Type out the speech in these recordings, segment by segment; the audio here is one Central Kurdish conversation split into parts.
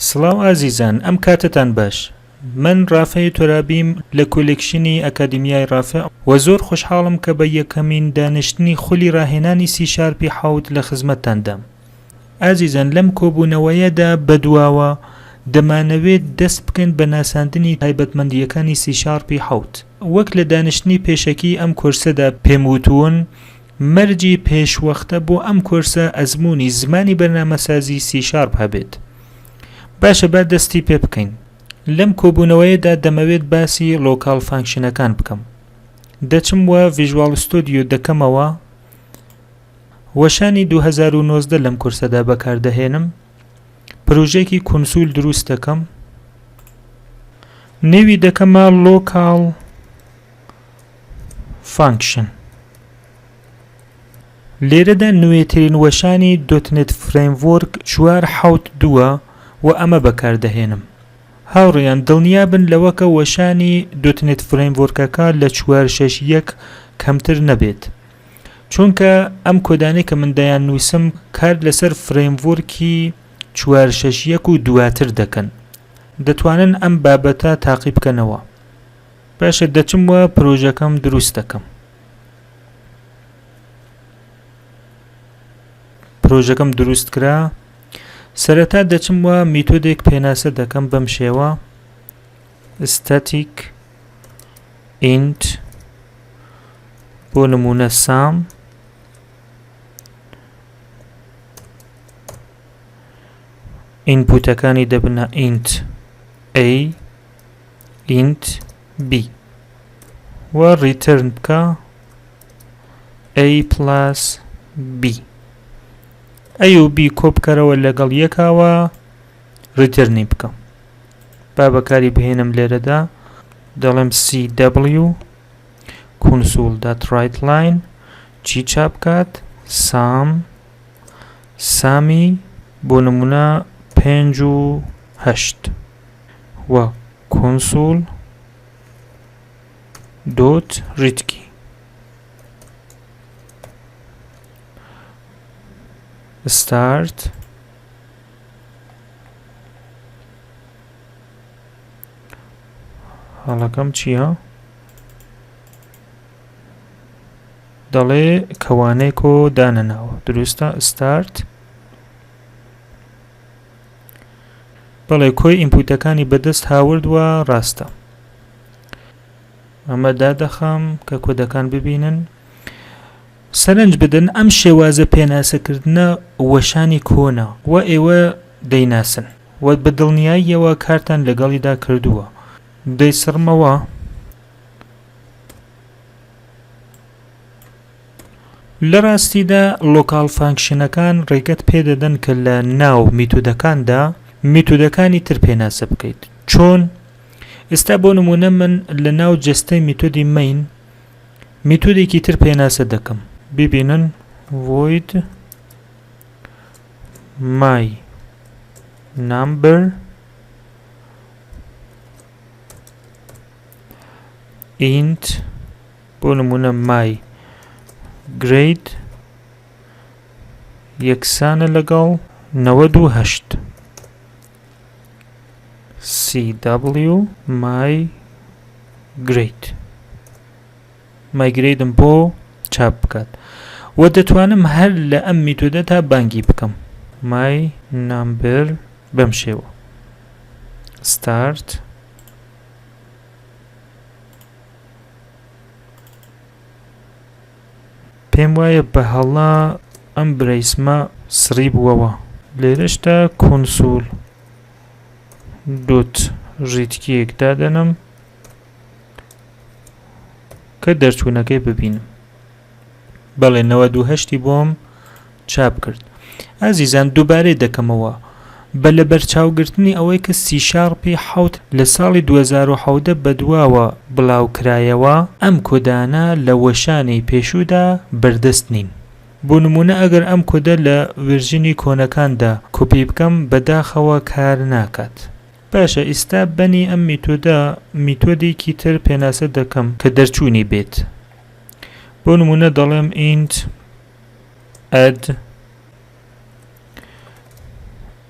سڵاو ئازیزان ئەم کاتەتان باش من ڕافعی تۆرابیم لە کۆلێکشنی ئەکادیمیای ڕافع وە زۆر خۆشحاڵم کە بە یەکەمین دانیشتنی خولی ڕاهێنانی سی شارپی حەوت لە خزمەتتاندام ئازیزان لەم کۆبوونەوەیەدا بەدواوە دەمانەوێت دەست بکەین بە ناساندنی تایبەتمەندییەکانی سی شارپی حەوت وەک لە دانیشتنی پێشەکی ئەم کۆرسەدا پێم وتوون مەرجی پێشوەختە بۆ ئەم کۆرسە ئەزموونی زمانی بەرنامەسازی سی شارپ هەبێت. باشە با دەستی پێ بکەین. لەم کۆبوونەوەیەدا دەمەوێت باسی local function ەکان بکەم. دەچم و Visual Studio دەکەمەوە. وەشانی 2019 لەم کورسەدا بەکاردەهێنم. پرۆژەیەکی console دروست دەکەم. نێوی دەکەمە local function. لێرەدا نوێترین وەشانی .NET Framework چوار حەوت دووە و ئەمە بەکاردەهێنم. هاوڕێیان دڵنیابن لەوە کە وەشانی .NET Framework ەکە لە چوار شەش یەک کەمتر نەبێت. چونکە ئەم کۆدانەی کە من دەیاننووسم کار لەسەر framework ی چوار شەش یەک و دواتر دەکەن. دەتوانن ئەم بابەتە تاقی بکەنەوە. باشە دەچم و پرۆژەکەم دروست دەکەم. پرۆژەکەم دروست کرا سەرەتا دەچم و method ێک پێناسە دەکەم بەم شێوە static int بۆ نمونە sum input ەکانی دەبنە int a int b و return بکە a plus b a و b کۆبکەرەوە لەگەڵ یەکاوە return ی بکە با بەکاری بهێنم لێرەدا دەڵێم cw console dot write line چی چاپ بکات sum sum ی بۆ نمونە پێنج و هەشت و console dot readkey start هەڵەکەم چییە؟ دەڵێ کەوانەی کۆ دانەناوە دروستە start بەڵێ کۆی input ەکانی بەدەست هاوردووە ڕاستە ئەمە دادەخەم کە کۆدەکان ببینن سەرنج بدەن ئەم شێوازە پێناسەکردنە وەشانی کۆنە و ئێوە دەیناسن و بە دڵنیاییەوە کارتان لەگەڵیدا کردووە دەیسڕمەوە لە ڕاستیدا local function ەکان ڕێگەت پێدەدەن کە لە ناو method ەکاندا method ەکانی تر پێناسە بکەیت. چۆن؟ ئێستا بۆ نموونە من لە ناو جەستەی method ی main method ێکی تر پێناسە دەکەم. بیبینن void my number int بۆ نمونە my grade یەکسانە لەگەڵ 98 CW my grade my grade م بۆ چاپ بکات و دەتوانم هەر لە ئەم method ە تا بانگی بکەم my number بەم شێوە start پێم وایە بە هەڵە ئەم brace مە سڕی بووەوە. لێرەشدا console dot readkey یەک دادەنم کە دەرچوونەکەی ببینم. بەڵێ 98 ی بۆم چاپ کرد. ئازیزان دووبارەی دەکەمەوە بە لەبەرچاوگرتنی ئەوەی کە سی شارپی حەوت لە ساڵی 2017 بەدواوە بڵاوکرایەوە، ئەم کۆدانە لە وەشانی پێشوودا بەردەست نین. بۆ نموونە ئەگەر ئەم کۆدە لە version ی کۆنەکاندا کۆپی بکەم بەداخەوە کار ناکات. باشە ئیستا بەنی ئەم method ە method ێکی تر پێناسە دەکەم کە دەرچوونی بێت. بۆ نموونە دەڵێم int add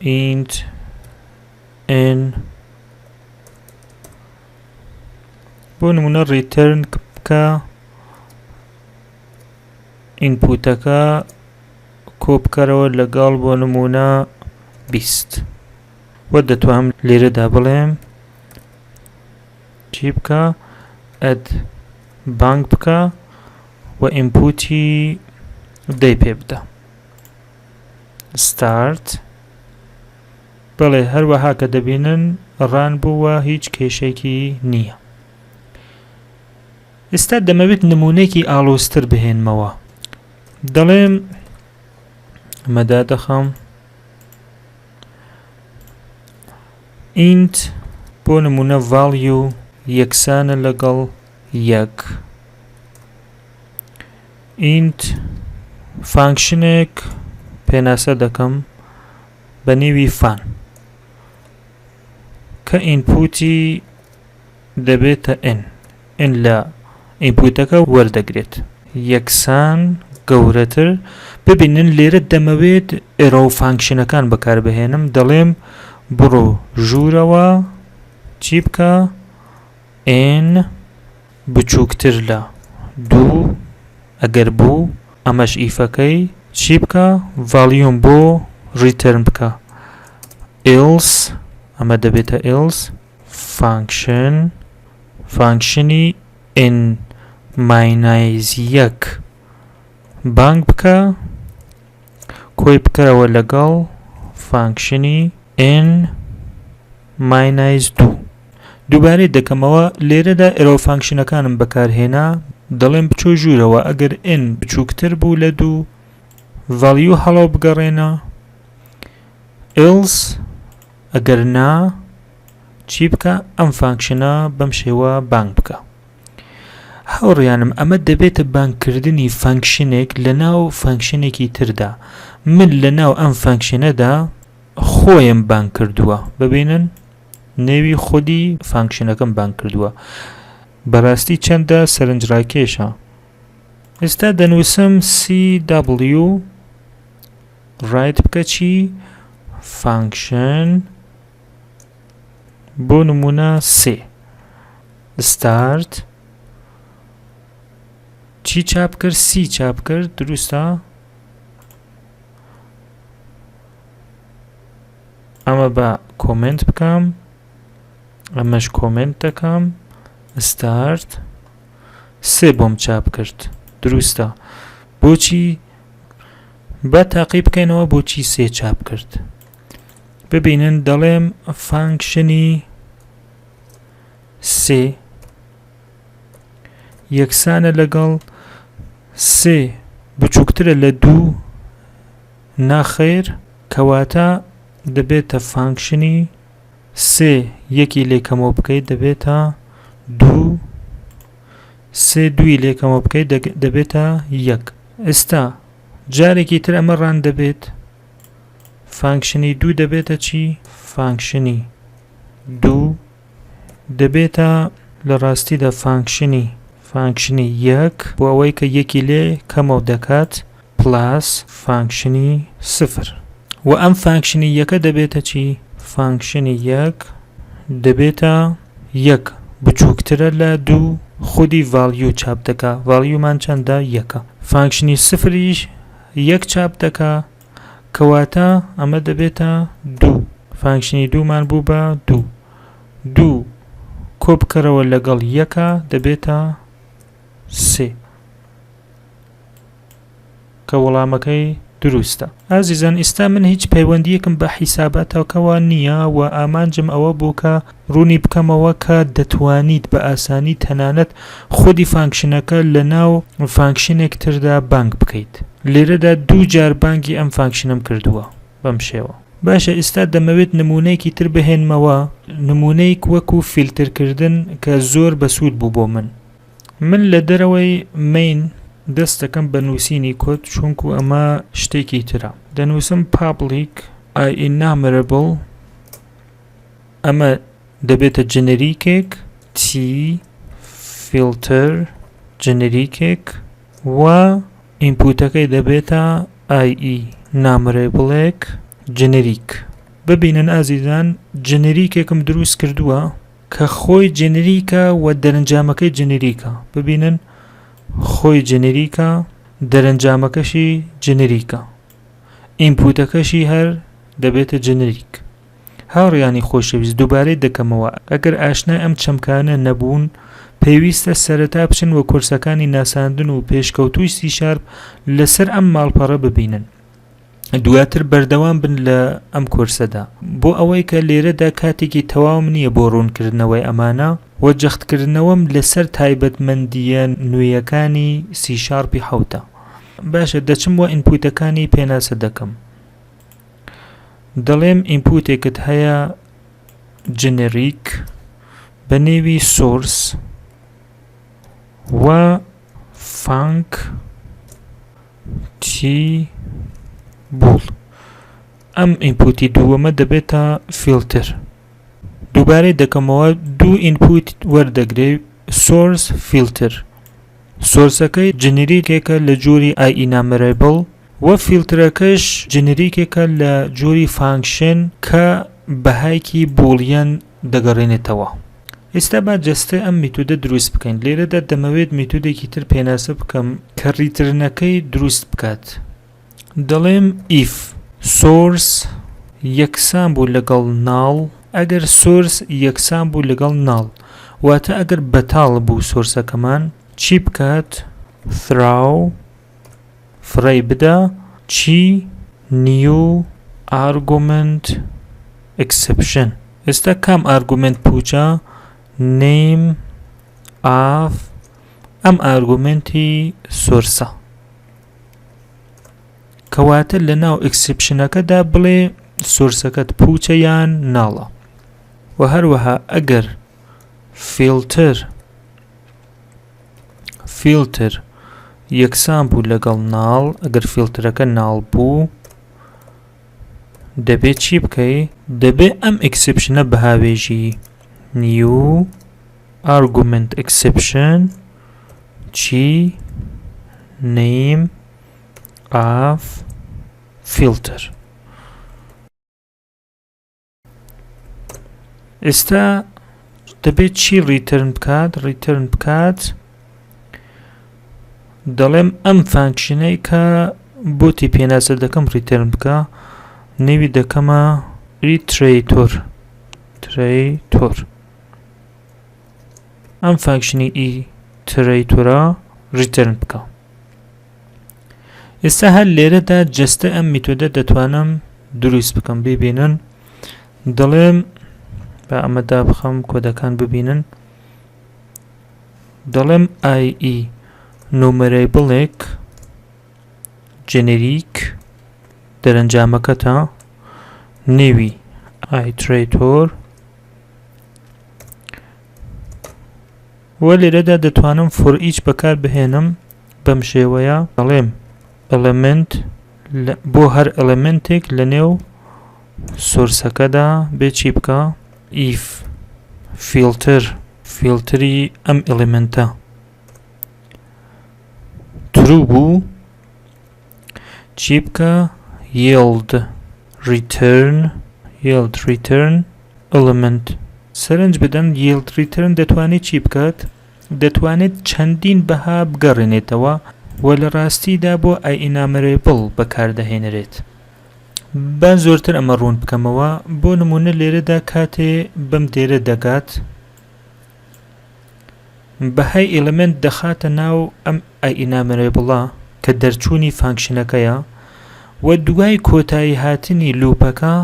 int. N بۆ نمونە return بکە input ەکە کۆبکەرەوە لەگەڵ بۆ نمونە 20 وە دەتوانم لێرەدا بڵێم چی بکە add بانگ بکە و input ی دەی پێ بدە start بەڵێ هەروەها کە دەبینن run بووە هیچ کێشێکی نییە. ئێستا دەمەوێت نمونەیەکی ئاڵۆزتر بهێنمەوە دەڵێم ئەمە دادەخەم int بۆ نمونە value یەکسانە لەگەڵ یەک int function ێک پێناسە دەکەم بە نێوی fun کە input ی دەبێتە n n لە input ەکە وەردەگرێت. یەکسان گەورەتر ببینن لێرە دەمەوێت arrow function ەکان بەکاربهێنم دەڵێم بڕۆ ژوورەوە چی بکە n بچووکتر لە دوو ئەگەر بوو ئەمەش if ەکەی چی بکە value م بۆ return بکە else ئەمە دەبێتە else function function ی n minus یەک بانگ بکە کۆی بکەرەوە لەگەڵ function ی n minus دوو. دووبارەی دەکەمەوە لێرەدا arrow function ەکانم بەکارهێنا دەڵێم بچۆ ژوورەوە ئەگەر n بچووکتر بوو لە دوو value هەڵۆ بگەڕێنە else ئەگەر نا چی بکە ئەم function ە بەم شێوە بانگ بکە. هاوڕیانم ئەمە دەبێتە بانگکردنی function ێک لە ناو function ێکی تردا من لە ناو ئەم function ەدا خۆیم بانگ کردووە ببینن نێوی خودی function ەکەم بانگ کردووە بەڕاستی چەندە سەرنجڕاکێشە ئێستا دەنووسم CW write بکە چی function بۆ نمونە سێ start چی چاپ کرد سی چاپ کرد دروستە ئەمە بە comment بکەم ئەمەش comment دەکەم start سێ بۆم چاپ کرد دروستە بۆچی با تاقی بکەینەوە بۆچی سێ چاپ کرد ببینن دەڵێم function ی سێ یەکسانە لەگەڵ سێ بچووکترە لە دوو ناخێر کەواتە دەبێتە function ی سێ یەکی لێکەمەوە بکەیت دەبێتە دوو سێ دووی لێکەمەوە بکەیت دەبێتە یەک ئێستا جارێکی تر ئەمە run دەبێت function ی دوو دەبێتە چی؟ function ی دوو دەبێتە لە ڕاستیدا function ی function ی یەک بۆ ئەوەی کە یەکی لێ کەمەو دەکات plus function ی سفر و ئەم function ی یەکە دەبێتە چی؟ function ی یەک دەبێتە یەک بچووکترە لە دوو خودی value چاپ دەکا value مان چەندە یەکە function ی سفریش یەک چاپ دەکا کەواتە ئەمە دەبێتە دوو function ی دوومان بوو بە دوو دوو کۆبکەرەوە لەگەڵ یەکە دەبێتە سێ کە وەڵامەکەی دروستە. ئازیزان ئیستا من هیچ پەیوەندیەکم بە حیساباتەکەوە نیە و ئامانجم ئەوە بوو کە ڕوونی بکەمەوە کە دەتوانیت بە ئاسانی تەنانەت خودی function ەکە لە ناو function ێک تردا بانگ بکەیت. لێرەدا دوو جار بانگی ئەم function ەم کردووە بەم شێوە. باشە ئیستا دەمەوێت نموونەیەکی تر بهێنمەوە، نموونەیک وەکو فیلترکردن کە زۆر بەسوود بوو بۆ من. من لە دەرەوەی main دەست دەکەم بە نووسینی کۆد چونکو ئەمە شتێکی ترە. دەنووسم public IEnumerable ئەمە دەبێتە generic ێک T filter generic ێک و input ەکەی دەبێتە IEnumerable ێک generic. ببینن ئازیزان generic ێکم دروست کردووە کە خۆی generic ە و دەرەنجامەکەی generic ە. ببینن خۆی generic ە دەرەنجامەکەشی generic ە. input ەکەشی هەر دەبێتە generic. هاوڕێیانی خۆشەویست دووبارەی دەکەمەوە ئەگەر ئاشنای ئەم چەمکانە نەبوون پێویستە سەرەتا بچن و کۆرسەکانی ناساندن و پێشکەوتووی سی شارپ لەسەر ئەم ماڵپەڕە ببینن دواتر بەردەوام بن لە ئەم کۆرسەدا بۆ ئەوەی کە لێرەدا کاتێکی تەواوم نییە بۆ ڕوونکردنەوەی ئەمانە و جەختکردنەوەم لەسەر تایبەتمەندییە نوێیەکانی سی شارپی حەوتە. باشە دەچم وە input ەکانی پێناسە دەکەم. دەڵێم input ێکت هەیە generic بە نێوی source و func T bool ئەم input ی دووەمە دەبێتە فیلتر دووبارەی دەکەمەوە دوو input وەردەگرێ source filter source ەکەی generic ێکە لە جۆری IEnumerable وە فیلترەکەش generic ێکە لە جۆری function کە بەهایکی boolean دەگەڕێنێتەوە. ئێستا با جەستەی ئەم method ە دروست بکەین، لێرەدا دەمەوێت method ێکی تر پێناسە بکەم کە return ەکەی دروست بکات. دەڵێم if source یەکسان بوو لەگەڵ null، ئەگەر source یەکسان بوو لەگەڵ null واتە ئەگەر بەتاڵ بوو source ەکەمان چی بکات throw فڕێی بدە چی new argument exception ئێستا کام argument پوچە name of ئەم argument ی source ە کەواتە لە ناو exception ەکەدا بڵێ source ەکەت پوچە یان null ە و هەروەها ئەگەر filter filter یەکسان بوو لەگەڵ null ئەگەر filter ەکە null بوو دەبێت چی بکەی دەبێ ئەم exception ە بهاوێژی new argument exception چی name of filter ئێستا دەبێت چی return بکات return بکات دەڵێم ئەم function ەی کە بۆتی پێناسە دەکەم return بکە نێوی دەکەمە iterator terator ئەم function ی iterator ە return بکە ئێستا هەر لێرەدا جەستە ئەم method ە دەتوانم دروست بکەم ببینن دەڵێم با ئەمە دابخەم کۆدەکان ببینن دەڵێم IEnumerable ێک generic دەرەنجامەکەتە نێوی iterator وە لێرەدا دەتوانم for each بەکار بهێنم بەم شێوەیە دەڵێم element بۆ هەر element ێک لە نێو source ەکەدا بێ چی بکە if filter filter ی ئەم element ە true بوو چی بکە yield return yield return element سەرنج بدەن yield return دەتوانێت چی بکات؟ دەتوانێت چەندین بەها بگەڕێنێتەوە و لە ڕاستیدا بۆ IEnumerable بەکاردەهێنرێت. با زۆرتر ئەمە ڕوون بکەمەوە، بۆ نموونە لێرەدا کاتێ بەم دێرە دەگات بەهای element دەخاتە ناو ئەم IEnumerable ە کە دەرچوونی function ەکەیە و دوای کۆتایی هاتنی loop ەکە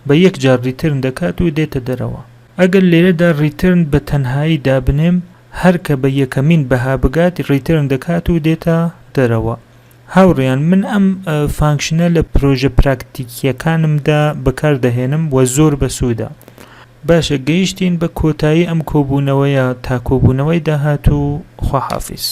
بە یەک جار return دەکات و دێتە دەرەوە. ئەگەر لێرەدا return بە تەنهایی دابنێم هەر کە بە یەکەمین بەها بگات return دەکات و دێتە دەرەوە. هاوڕێیان من ئەم function ە لە پرۆژە پراکتیکیەکانمدا بەکار دەهێنم و زۆر بەسوودە. باشە گەیشتین بە کۆتایی ئەم کۆبوونەوەیە تا کۆبوونەوەی داهاتوو خواحافیز.